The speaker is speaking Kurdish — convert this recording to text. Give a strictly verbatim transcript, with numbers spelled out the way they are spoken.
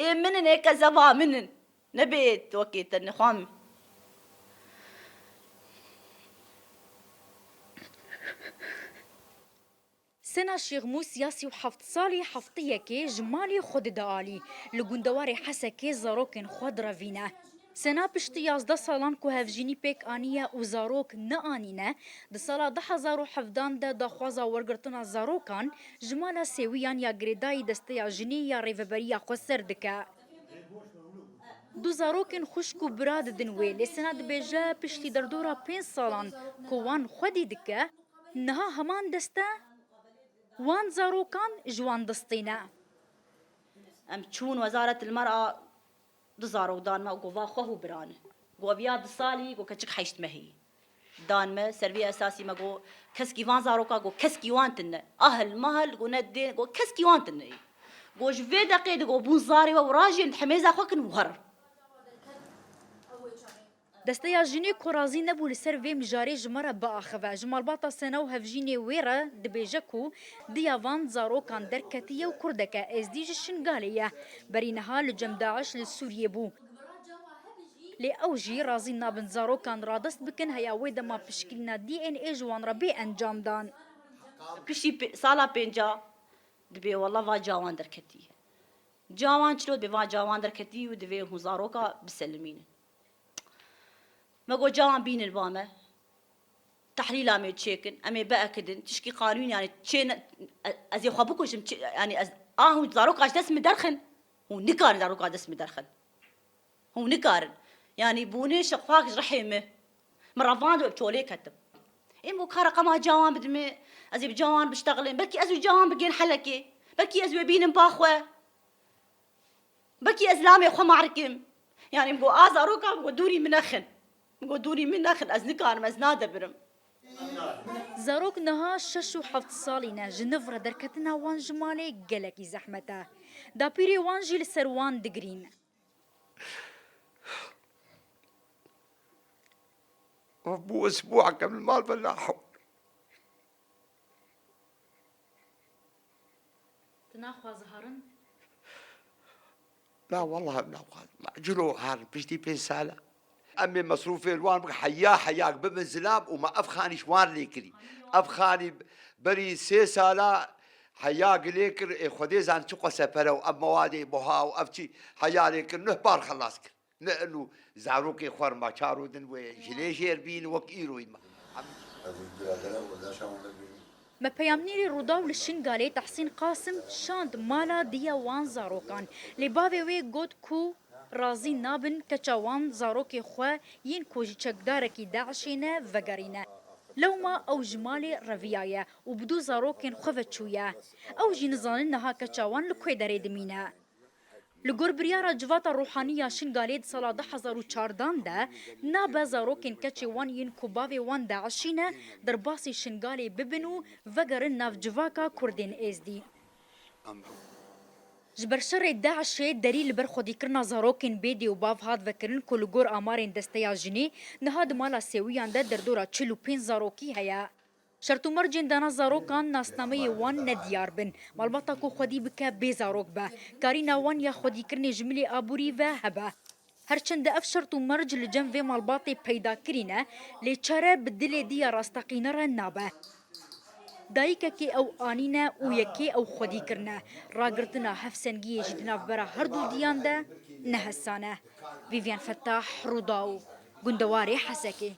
Ê min in, ê kezeba min in. Nebê wekê te nixwam. Sena Şêxmûs ya sî û heft salî hefteyekê ji malê xwe dide alî. Li gundewarê Hesekê zarokên xwe direvîne. Sena piştî yazdeh salan ku hevjînî pêk aniye û zarok neanîne, di sala du hezar û hevdan de daxwaza wergirtina zarokan ji mala Sêwiyan ya girêdayî Desteya Jinê ya Rêveberiya Xweser dike. Du zarokên xwişk û bira didin wê, lê Sena dibêje piştî derdora pênc salan ku wan xwedî dike, niha heman deste wan zarokan ji wan distîne. Em çûn Wezaretil Mer'a, du zarok dan me, got va xwe hû birane. Got viya du salî, got keçik heşt mehî. Dan me, ser vî esasî me got, keskî van zaroka, got keskî wan tine. Ahil mahil, got ne dê, got keskî wan tine. Got ji vê deqê de, got bûn zarê we û rajên hemêza xwe kin wer. Desteya Jinê ku razî nebû li ser vê mijarê ji me re biaxive. Ji malbata Sena û hevjînê wê re dibêje ku diya van zarokan derketiye û kurdeke êzdî ji Şingalê ye. Berî niha li cem DAIŞ li Sûriyê bû. Lê ew jî razî nabin zarokan radest bikin, heya wê dema pişkirîna D N A ji wan re bê encam dan. Piştî pê-, sala pênca dibê wela va cawan derketî. Cawan çilo dibê va cawan derketî û divê hûn zaroka biselimînin. Me got cawan bînin ba me. Tehlîla me çêkin, em ê biekidin. Tişkî qanûn yani çê ne, e-, ez ê xwe bikujim, çê, yani ez, a hûn zaroka ji dest min derxin. Hûn nikarin zaroka dest min derxin. Hûn nikarin. Yanî bûnê şeqfak ji rihê min. Min revand û bi çolê ketim. Êm got ka reqema cawan bidimê, ez ê bi cawan biştexilêm. Belkî ez û cawan bigên helekê. Belkî ez wê bînim ba xwe. Belkî ez lamê xwe marikim. Yanî min got a zaroka, min got dûrî min nexin. Min got dûrî min nexin, ez nikarim, ez nadebirim. Zarok niha şeş û heft salî ne, ji niv re derketina wan ji malê gelekî zehmet e. Dapîrê wan jî li ser wan digirîn. بوس بوعك من المال فلاحون. Tu naxwaze herin? لا والله ناخذ معجلو هار بجدي بين سالة. Em ê mesrûfê li wan bik heya heyag bibin zilam û me ev xanî ji wan lê kirî. Ev xanî berî sê sala heyag lê kir, ê Xwedê zan çi qese pere û ev mewadê buha û ev çi heya lê kir, nuh par xelas kir. Ne inu zarokê xwe ma çaro din wê jilê jêr bîn wek îroyî me. Me peyamnêrê Rûdaw li Şingalê Tehsîn Qasim şand mala diya wan zarokan. Lê bavê wê got ku razî nabin keça wan zarokê xwe yên ku ji çekdarekî DAIŞê ne vegerîne. Lewma ew ji malê reviyaye û bi du zarokên xwe ve çûye. Ew jî nizanin niha keça wan li kwê derê dimîne. Li gor biryara Civata Ruhanî ya Şingalê di sala du hezar û çardan de nabe zarokên keçê wan yên ku bavê wan DAIŞî ne derbasî Şingalê bibin û vegerin nav civaka Kurdên Êzdî. Ji ber şerê DAIŞê derî li ber xwedîkirina zarokên bêdê û bav hat vekirin ku li gor amarên Desteya Jinê niha di mala Sêwiyan de derdora çil û pênc zarokî heye. Şert û mercên dana zarokan nasnameyê wan nediyar bin. Malbata ku xwedî bike bê zarok be. Karîna wan ya xwedîkirinê ji milê aborî ve hebe. Her çend ev şert û merc li cem vê malbatê peyda kirîne, lê çare bi dilê diya rasteqîne re nabe. Dayikekê ew anîne û yekê ew xwedî kirine. Ragirtina hevsengiyê jî di navbera her du diyan de ne hesan e. Vîvyen Fettah, Rûdaw, gundewarê Hesekê.